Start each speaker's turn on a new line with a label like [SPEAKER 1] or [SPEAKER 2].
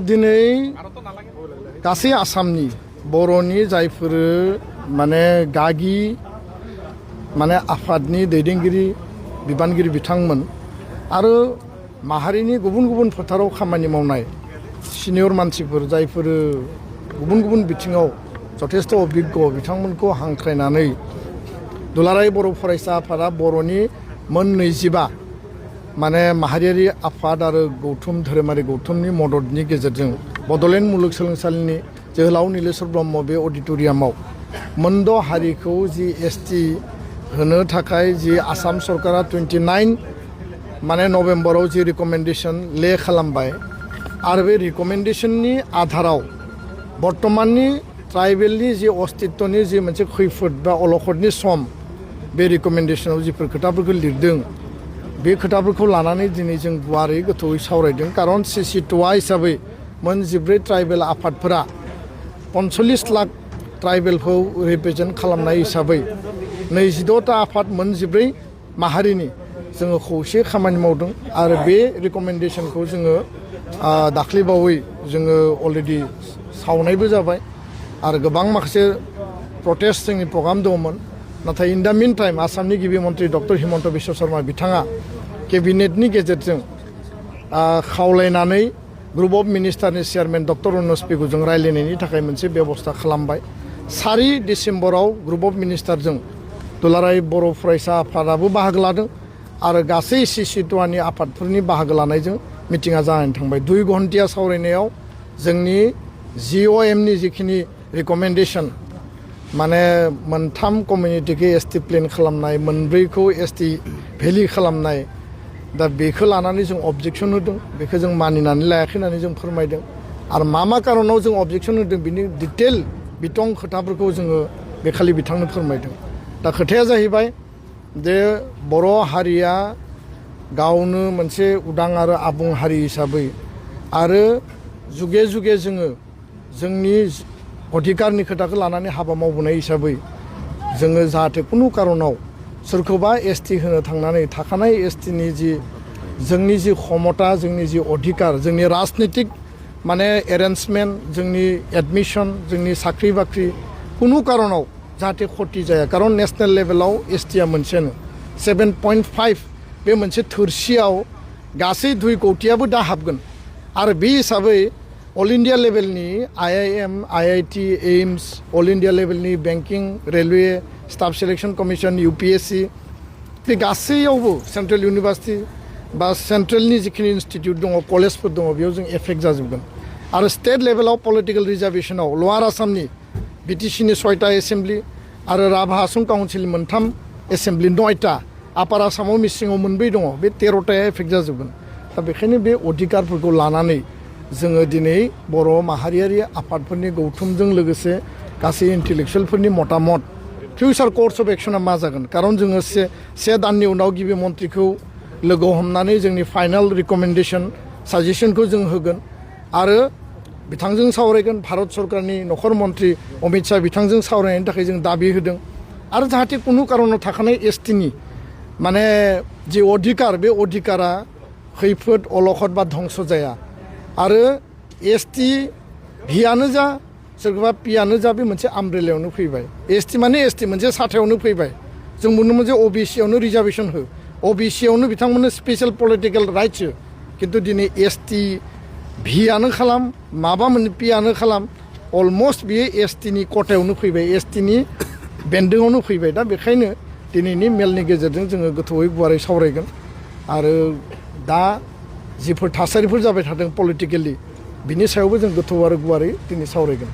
[SPEAKER 1] दिनै गासै आसामनि बर'नि जायफोर माने गागि माने आफादनि दैदेनगिरि बिबानगिरि बिथांमोन आरो माहारिनि गुबुन गुबुन फोथाराव खामानि मावनाय सिनियर मानसिफोर जायफोर गुबुन गुबुन बिथिङाव जथेस्थ अभिज्ञ बिथांमोनखौ हांख्रायनानै दुलाराय बर' फरायसा आफादा बर'नि मोन 25 माने माहारियारि आफाद आरो गौथुम धोरोमारि गौथुमनि मददनि गेजेरजों बड'लेण्ड मुलुगसोलोंसालिनि जोहोलाव नीलेश्वर ब्रह्म बे अडिट'रियामाव मोनद' हारिखौ जि एसटि होनो थाखाय जि आसाम सरकारा 29 माने नभेम्बराव जि रिकमेन्डेशन ले खालामबाय आरो बे रिकमेन्डेशननि आधाराव बर्तमाननि ट्राइबेलनि जि अस्तित्वनि जि मोनसे खैफोद बा अलखदनि सम बे रिकमेन्डेशनाव जिफोर खोथाफोरखौ लिरदों बे खोथाफोरखौ लानानै दिनै जों गुवारै गोथौयै सावरायदों कारन सिसिट'आ हिसाबै मोन 14 ट्राइबेल आफादफोरा 45 लाख ट्राइबेलखौ रिप्रेजेन्ट खालामनाय हिसाबै 22टा आफाद मोन 14 माहारिनि जोङो खौसे खामानि मावदों आरो बे रिकमेन्डेशनखौ जोङो दाख्लैबावै जोङो अलरेडि सावनायबो जाबाय आरो गोबां माखासे प्रटेस्ट जोंनि प्रग्राम दङमोन नाथाय इन दा मिन टाइम आसामनि गिबि मन्त्रि डक्टर हिमन्त बिश्व शर्मा बिथाङा केबिनेटनि गेजेरजों खावलायनानै ग्रुप अफ मिनिस्टारनि चेयारमेन डक्टर अनुज पेगुजों रायलायनायनि थाखाय मोनसे बेबस्था खालामबाय 4 डिसेम्बराव ग्रुप अफ मिनिस्टारजों दुलाराय बर' फरायसा आफादाबो बाहागो लादों आरो गासै सिसिट'आनि आफादफोरनि बाहागो लानायजों मिटिङा जानानै थांबाय 2 घन्टिया सावरायनायाव जोंनि जिअएमनि जिखिनि रिकमेन्डेशन माने मोनथाम कमिउनिटिखौ एसटि प्लेन खालामनाय मोनब्रैखौ एसटि भेलि खालामनाय दा बेखौ लानानै जों अबजेक्सन होदों बेखौ जों मानिनानै लायाखै होननानै जों फोरमायदों आरो मा कारनाव जों अबजेक्सन होदों बिनि डिटेल बिथं खोथाफोरखौ जोङो बेखालि बिथांनो फोरमायदों दा खोथाया जाहैबाय जे बर' हारिया गावनो मोनसे उदां आरो आबुं हारि हिसाबै आरो जुगे जुगे जोङो जोंनि अधिकारनि खोथाखौ लानानै हाबा मावबोनाय हिसाबै जोङो जाहाथे कुनु कारनाव सोरखौबा एसटि होनो थांनानै थाखानाय एसटिनि जि जोंनि जि क्षमता जोंनि जि अधिकार जोंनि राजनितिक माने एरेन्जमेन्ट जोंनि एडमिशन जोंनि साख्रि बाख्रि कुनु कारनाव जाहाथे खति जाया कारन नेशनेल लेभेलाव एसटिया मोनसेनो 7.5 बे मोनसे थोरसियाव गासै 2 कौटियाबो दा हाबगोन आरो बे हिसाबै अल इन्डिया लेभेलनि IIM IIT AIIMS all India लेभेलनि banking railway staff selection commission UPSC बे गासैयावबो सेन्ट्रेल इउनिभार्सिटि बा सेन्ट्रेलनि जिखिनि इन्स्टिट्यूट दङ कलेजफोर दङ बेयाव जों एफेक्ट जाजोबगोन आरो स्टेट लेभेलाव पलिटिकल रिजार्भेशनाव लवार आसामनि बिटिसिनि 6टा एसेम्ब्लि आरो राभा आसाम काउन्सिलनि 3 एसेम्ब्लि 9टा आपार आसामाव मिसिङाव 2 दङ बे 13टाया एफेक्ट जाजोबगोन दा बेखायनो बे अधिकारफोरखौ लानानै जोङो दिनै बर' माहारियारि आफादफोरनि गौथुमजों लोगोसे गासै इन्टेलेक्सुवेलफोरनि मतामत फिउचार कर्स अफ एक्सना मा जागोन कारन जोङो से दाननि उनाव गिबि मन्थ्रिखौ लोगो हमनानै जोंनि फाइनाल रिकमेन्डेशन साजेसनखौ जों होगोन आरो बिथांजों सावरायगोन भारत सरकारनि नखर मन्त्रि अमित शाह बिथांजों सावरायनायनि थाखाय जों दाबि होदों आरो जाहाथे कुनु कारनाव थाखानाय एसटिनि माने जि अधिकार बे अधिकारा खैफोद अलखद बा धंस जाया आरो एसटि भियानो जा सोरबा पियानो जा बे मोनसे आमब्रेलायावनो फैबाय एसटि माने एसटि मोनसे साथायावनो फैबाय जों बुंनो मोनसे अबिसियावनो रिजार्भेसन हो अबिसियावनो बिथांमोननो स्पेशल पलिटिकेल राइट्स हो खिन्थु दिनै एसटि भियानो खालाम माबा मोनसे पियानो खालाम अलमस्ट बियो एसटिनि कटायावनो फैबाय एसटिनि बेन्दोङावनो फैबाय दा बेखायनो दिनैनि मेलनि गेजेरजों जोङो गोथौयै गुवारै सावरायगोन आरो दा जिफोर थासारिफोर जाबाय थादों पलिटिकेलि बिनि सायावबो जों गोथौ आरो गुवारै दिनै सावरायगोन